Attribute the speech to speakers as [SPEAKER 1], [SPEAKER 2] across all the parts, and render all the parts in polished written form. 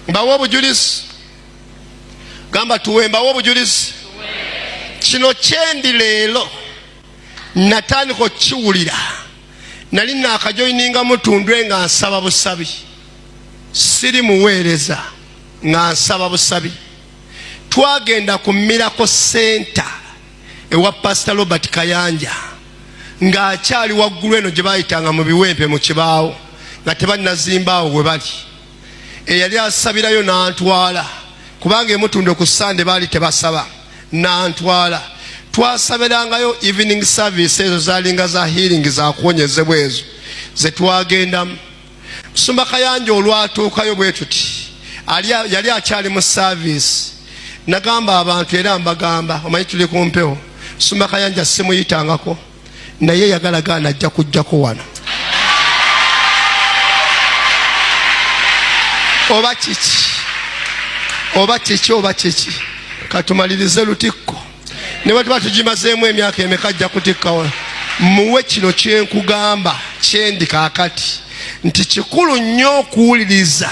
[SPEAKER 1] Mbawe obujulizi. Gamba tuwe, mbawe obujulizi. Kino kyendi leero natandika okukiwulira, nali naakajoyininga Mutundwe nga nsaba busabi, siri muweereza, nga nsaba busabi. Twagenda ku Miracle Center ewa Pastor Robert Kayanja ng'akyali waggulu eno gye bayitanga mu biwempe mu kibaawo nga tebannazimbaawo we bali. Eyali asabirayo n'antwala, kubanga eMutundwe ku Sande baali tebasaba, n'antwala. Twasabirangayo evening service, ezo zalinga za healing, za kuwonyezebwa ezo ze twagendamu. Musumba Kayanja olwatuukayo bwe tuti, yali akyali mu service. Nagamba abantu, era mbagamba, omanyi tuli ku mpewo, Musumba Kayanja simuyitangako, naye yagala gaana ajja kujjako wano oba kiki, oba kiki, oba kiki. Katumalirize lutikko, ne bwe tuba tugimazeemu emyaka emeka ajja kutikkawo. Muwe kino kyenkugamba kyendi kaakati, nti kikulu nnyo okuwuliriza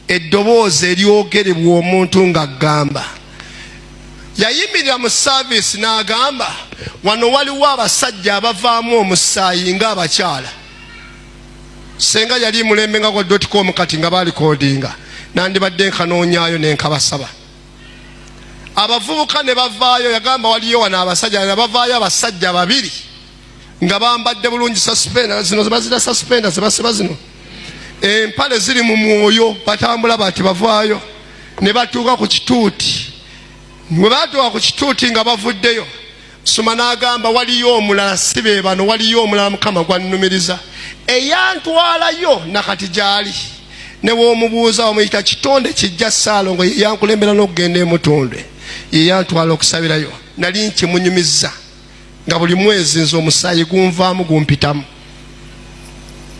[SPEAKER 1] eddoboozi eryogerebwa omuntu ng'agamba. Yayimirira mu saaviisi n'agamba, wano waliwo abasajja abavaamu omusaayi ng'abakyala. Senga yali mulembe nga gwa dotcom kati nga balikodinga, nandibadde nkanoonyaayo ne nkabasaba. Abavubuka ne bavaayo, yagamba waliyo wano abasajja, ne bavaayo abasajja babiri nga bambadde bulungi, suspenda zino bazira, suspenda zebasiba zino, empale ziri mu mwoyo, batambula bati bavaayo ne batuuka ku kituuti. Bwe batuuka ku kituuti nga bavuddeyo, Soma n'agamba waliyo omulala, si be bano, waliyo omulala Mukama gwannumiriza eyantwalayo nakati gyali, ne w'omubuuza bamuyita Kitonde Kijja Ssaalongo, ye yankulembera n'okugenda eMutundwe, ye yantwala okusabirayo. Nali nkimunyumizza nga buli mwezi nze omusaayi gunvaamu gumpitamu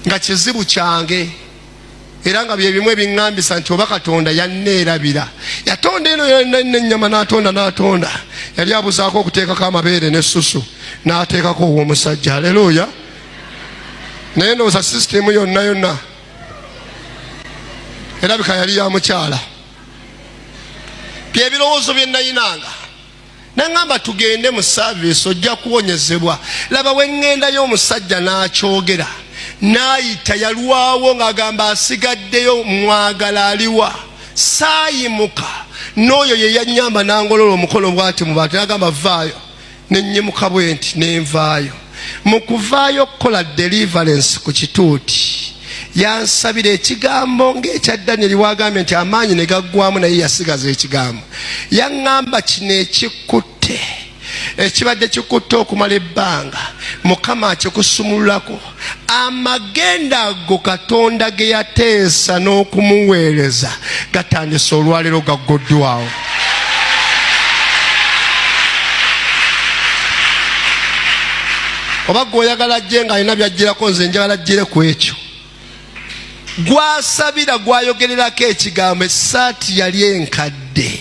[SPEAKER 1] nga kizibu kyange, era nga bye bimu ebiŋŋambisa nti oba Katonda yanneerabira. Yatonda eno yonna ennyama, n'atonda n'atonda, yali abuzaako okuteekako amabeere n'essusu, n'ateekako ow'omusajja. Aleluuya! Naye ndowooza sisitimu yonna yonna erabika yali ya mukyala. Byebirowoozo bye nayinanga. Naŋŋamba tugende mu saaviisi ojja kuwonyezebwa. Laba we ŋŋendayo omusajja n'akyogera n'ayita, yalwawo ng'agamba asigaddeyo mwagala aliwa. Saayimuka, n'oyo ye yannyamba n'angolola omukono bw'ati mu bantu, n'agamba vaayo. Ne nnyimuka bwe nti ne nvaayo. Mu kuvaayo okukola deliverance ku kituuti, yansabira ekigambo ng'ekya Danyeri wagambye nti amaanyi ne gaggwamu, naye yasigaza ekigambo. Yaŋŋamba kino ekikutte, ekibadde kikutte okumala ebbanga, Mukama akikusumululako. Amagenda ago Katonda ge yateesa n'okumuweereza gatandise olwaleero gagguddwawo. Oba gwe oyagala ajje ng'alina by'ajjirako, nze njagala ajjire ku ekyo gwasabira, gwayogererako ekigambo. Essaati yali enkadde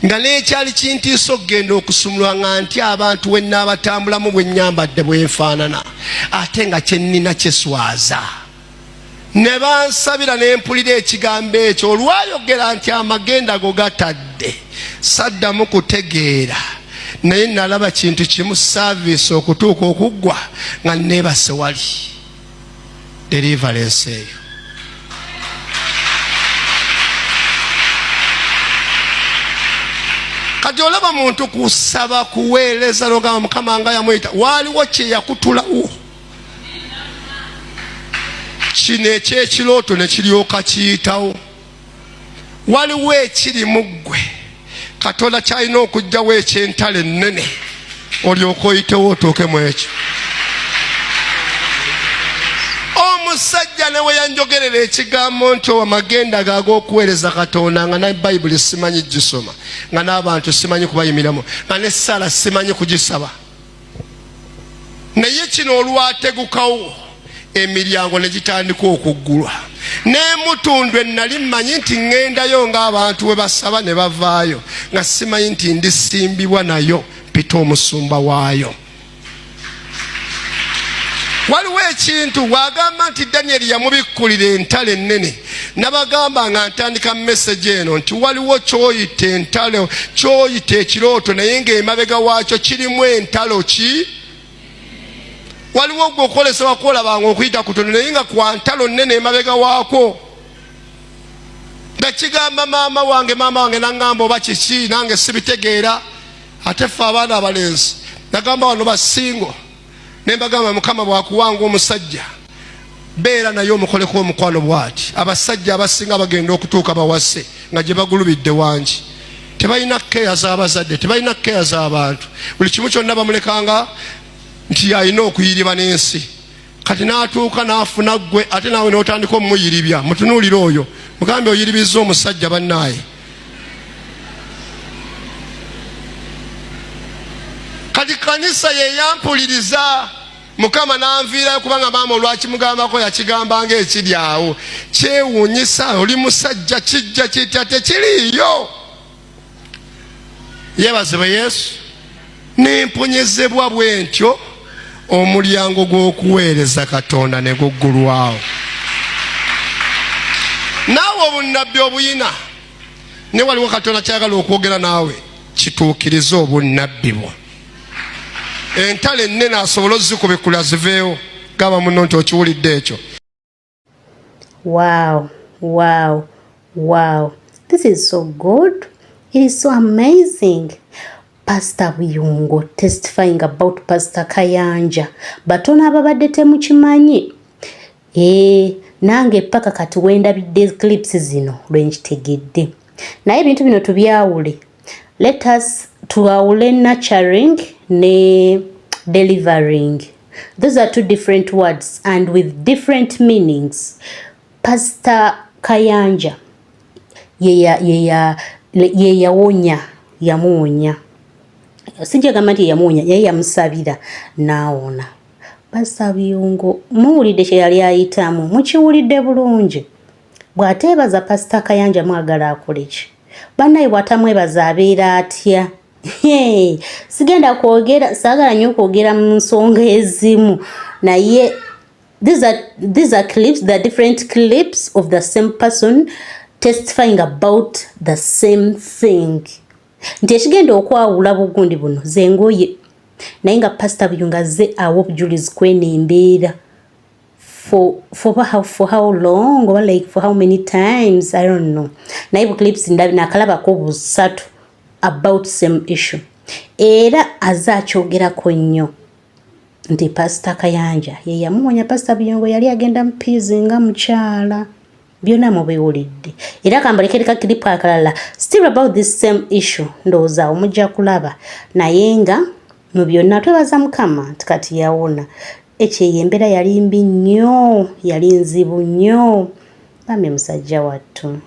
[SPEAKER 1] nga n'ekyali kintiisa okugenda okusumulwa, nga nti abantu we nnaabatambulamu bwe nnyambadde bwe nfaanana, ate nga kye nnina kyeswaza. Ne bansabira ne mpulira ekigambo ekyo olwayogera nti amagenda go gatadde. Saddamu kutegeera, naye nalaba kintu kimu, saaviisi okutuuka okuggwa nga neebase wali deliverance eyo. Kati olaba muntu kusaba kuweereza nogamba Mukama nga yamuyita, waaliwo kye yakutulawo kino ekyekirooto ne kiryoka kiyitawo. Waliwo ekiri mu ggwe Katonda kyalina okugyawo ekyentalo ennene olyoka oyitewo otuuke mu ekyo. Omusajja ne we yanjogerera ekigambo nti amagenda ge ag'okuweereza Katonda, nga na Bayibuli simanyi gisoma, nga n'abantu simanyi kubayimiramu, nga n'essaala simanyi kugisaba, naye kino olwategukawo emiryango ne gitandika okuggulwa n'emutundwe. Nali mmanyi nti ŋŋendayo ng'abantu we basaba ne bavaayo, nga simanyi nti ndisimbibwa nayo mpita omusumba waayo. Waliwo ekintu bw'agamba nti Danyeri yamubikkulira entalo ennene. Nabagamba nga ntandika meseji eno nti waliwo kyoyita entalo, kyoyita ekirooto, naye ng'emabega waakyo kirimu entalo ki? Waliwo gwe okwolesebwa kwolabanga okuyita kutono naye nga kwa ntalo nnene emabega waakwo. Nakigamba maama wange, maama wange nangamba oba kiki, nange sibitegeera. Ate ffe abaana abalenzi nagamba wano basingo ne mbagamba Mukama bw'akuwanga omusajja beera naye omukoleko omukwano bwati. Abasajja abasinga bagenda okutuuka bawase nga gye bagulubidde wangi, tebalina keya z'abazadde, tebalina keya z'abantu, buli kimu kyonna bamulekanga nti alina okuyiriba n'ensi. Kati n'atuuka n'afuna ggwe, ate naawe n'otandika omuyiribya. Mutunuulire oyo, mugambe oyiribizza omusajja bannaaye. Kati kanisa yeyampuliriza, Mukama n'anviirayo, kubanga maama olwakimugambako yakigamba ng'ekiri awo. Kyewuunyisa, oli musajja kijja kitya tekiriiyo. Yeebazibwe Yesu. Nemponyezebwa bwe ntyo, omulyango gw'okuweereza Katonda ne guggulwawo. Naawe obunnabbi obuyina, ne waliwo Katonda kyagala okwogera naawe, kituukirize obunnabbi bwo. Entalo ennene asobole ozikubikula ziveewo. Gamba munno nti okiwulidde ekyo.
[SPEAKER 2] Wow, wow, wow. This is so good. It is so amazing. Pastor Buyungo testifying about Pastor Kayanja. Batono ababadde temukimanyi. Eh, nange paka kati wendabidde clips zino lwe nkitegedde. Naye ebintu bino tubyawule. Let us tuwawule nurturing ne delivering. Those are two different words and with different meanings. Pastor Kayanja ye yawonya, yamuwonya. Sijja gamba nti yamuwonya, ye yamusabira n'awona. Pastor Buyungo muwulidde kye yali ayitamu, mukiwulidde bulungi. Bw'ateebaza Pastor Kayanja mwagala akole ki? Bannaye bw'atamwebaza abeera atya? Hey, sigenda kwogera, saagala nnyo kwogera mu nsonga ezimu, naye these are clips, the different clips of the same person testifying about the same thing. Nti ekigenda okwawula bugundi buno zengoye, naye nga Pastor Buyungo azze awa obujulizi kweno embeera for how long or like for how many times, I don't know. Naye bu clips ndabi nakalabako busatu about same issue, era aze akyogerako nnyo nti Pastor Kayanja ye yamuwonya. Pastor Buyungo yali agenda mu piizi nga mukyala, byonna mubiwulidde. Era kambalekere clip akalala still about this same issue, ndowooza awo mujja kulaba. Naye nga mu byonna twebaza Mukama nti kati yawona. Ekyeyo embeera yali mbi nnyo, yali nzibu nnyo, bambi musajja wattu.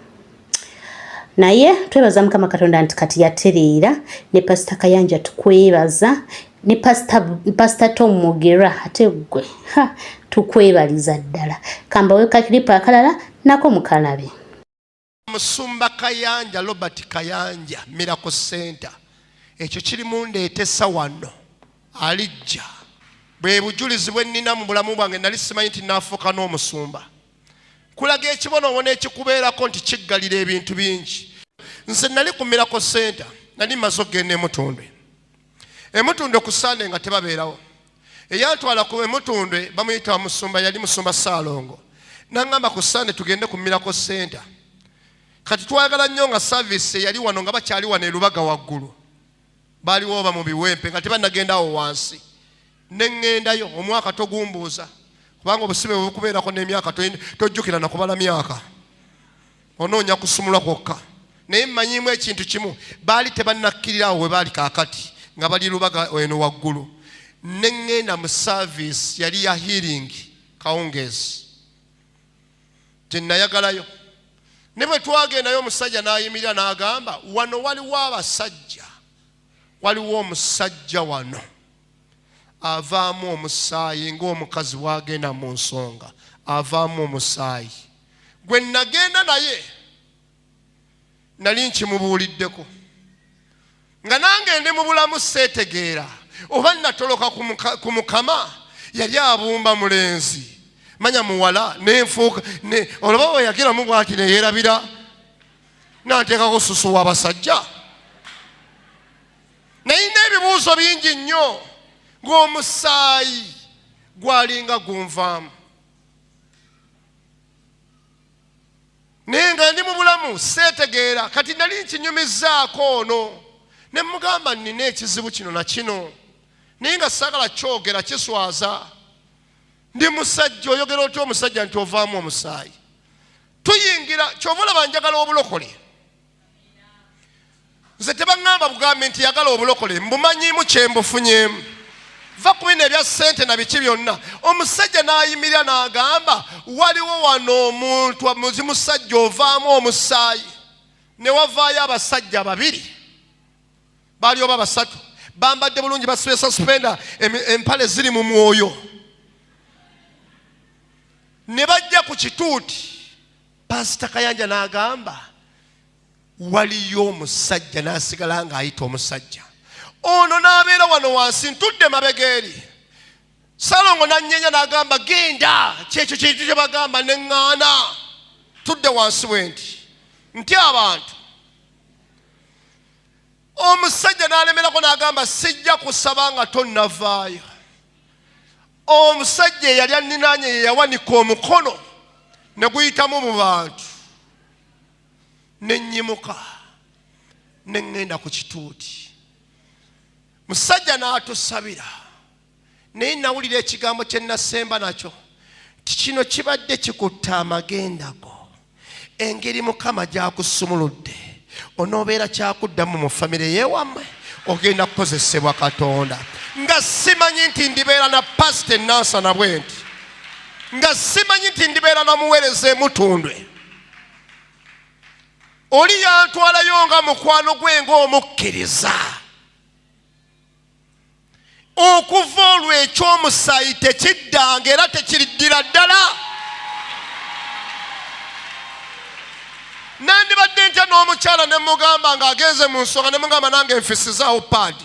[SPEAKER 2] Naye twebaza Mukama Katonda nti kati yatereera. Ne Pasita Kayanja tukwebaza, ne Pasita Tom Mugera, ate ggwe tukwebaliza ddala. Kambawe ka clip akalala nako mukalabe.
[SPEAKER 1] Musumba Kayanja, Robert Kayanja, Miracle Center, ekyo kiri mundeetesa wano alijja. Bwe bujulizi bwe nnina mu bulamu bwange. Nali simanyi nti naafuuka n'omusumba. Kulaga ekibonoobono ekikubeerako nti kiggalira ebintu bingi. Nze nali ku Miracle Center, nali mmaze okugenda Emutundwe. Emutundwe ku Sande nga tebabeerawo. Eyantwala ku Emutundwe bamuyita musumba, yali Musumba Saalongo, naŋŋamba ku Sande tugende ku Miracle Center. Kati twagala nnyo nga service eyali wano nga bakyali wano erubaga waggulu, baaliwo oba mu biwempe nga tebannagenda awo wansi. Ne ŋŋendayo. Omwaka togumbuuza, kubanga obusibe bwe bukubeerako n'emyaka tojjukira nakubala myaka, onoonya kusumulwa kwokka. Naye mmanyiimu ekintu kimu, baali tebannakkirira awo we baali kaakati nga bali Lubaga eno waggulu. Ne ŋŋenda mu service yali ya healing kawungeezi gye nayagalayo. Ne bwe twagendayo, omusajja n'ayimirira n'agamba, "Wano waliwo abasajja, waliwo omusajja wano avaamu omusaayi ng'omukazi bw'agenda mu nsonga avaamu omusaayi." Gwe nagenda naye nali nkimubuuliddeko nga nange ndi mu bulamu seetegeera oba natoloka ku Mukama. Yali abumba mulenzi manya muwala nenfuuka olaba weyagiramu bwati neyerabira nanteekako susu w'abasajja. Nalina ebibuuzo bingi nnyo ng'omusaayi gwalinga gunvaamu, naye nga ndi mu bulamu seetegeera. Kati nali nkinyumizzaako ono ne mugamba nnina ekizibu kino na kino, naye nga saagala kyogera, kiswaza. Ndi musajja, oyogera otya omusajja nti ovaamu omusaayi? Tuyingira kyova olaba njagala obulokole. Nze tebaŋŋamba bugambi nti yagala obulokole, mbumanyiimu kyembufunyeemu. Va ku bino ebya ssente na biki byonna. Omusajja n'ayimirira n'agamba waliwo wano omuntu muzi musajja ovaamu omusaayi. Ne wavaayo abasajja babiri baali oba basatu, bambadde bulungi, basibye suspenda, empale ziri mu mwoyo, ne bajja ku kituuti. Pasita Kayanja n'agamba waliyo omusajja, n'asigala ng'ayita omusajja ono n'abeera wano wansi, ntudde mabega eri. Salongo n'annyenya n'agamba genda, kyekyo kintu kye bagamba, ne ŋŋaana. Tudde wansi bwe nti nti abantu. Omusajja n'alemerako n'agamba sijja kusaba nga tonnavaayo. Omusajja eyali anninaanye ye yawanika omukono ne guyitamu mu bantu, ne nnyimuka ne ŋŋenda ku kituuti. Musajja n'atusabira, naye nawulira ekigambo kye nasemba nakyo nti kino kibadde kikutta amagenda go, engeri Mukama gy'akusumuludde onoobeera kyakuddamu mu famire y'ewammwe, ogenda kukozesebwa Katonda. Nga simanyi nti ndibeera na pasita enansana bwe nti, nga simanyi nti ndibeera na muweereza emutundwe. Oli yantwalayo nga mukwano gwe ng'omukkiriza. Okuva olwo eky'omusaayi tekiddanga era tekiriddira ddala. Nandibadde ntya n'omukyala ne mugamba ng'agenze mu nsonga, ne mugamba nange nfisizaawo paadi.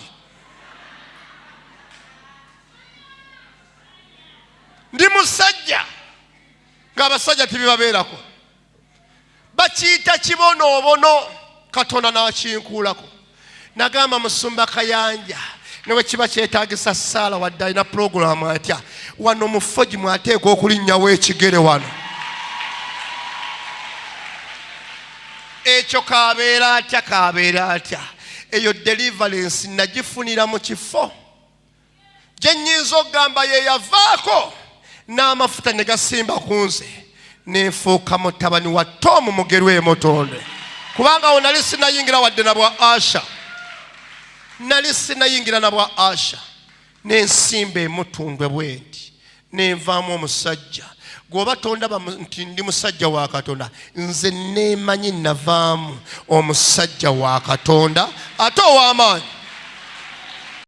[SPEAKER 1] Ndi musajja ng'abasajja tebibabeerako, bakiyita kibonoobono. Katonda n'akinkuulako nagamba musumba Kayanja ne bwe kiba kyetaagisa ssaala, wadde alina pulogulaamu atya wano mu fogi mwateekwa okulinnyawo ekigere wano, ekyo kabeera atya, kabeera atya. Eyo deliverance nagifunira mu kifo gye nnyinza okugamba ye yavaako n'amafuta ne gasimba ku nze, nenfuuka mutabani wa Tomu Mugerwa Emutonde, kubanga awo nali sinayingira wadde na bwa Asha, nali sinayingira na bwa Asha. Nensimba emutundwe bwenti nenvaamu omusajja. Gwoba tondaba nti ndi musajja wa Katonda, nze neemanyi navaamu omusajja wa Katonda ate ow'amaanyi.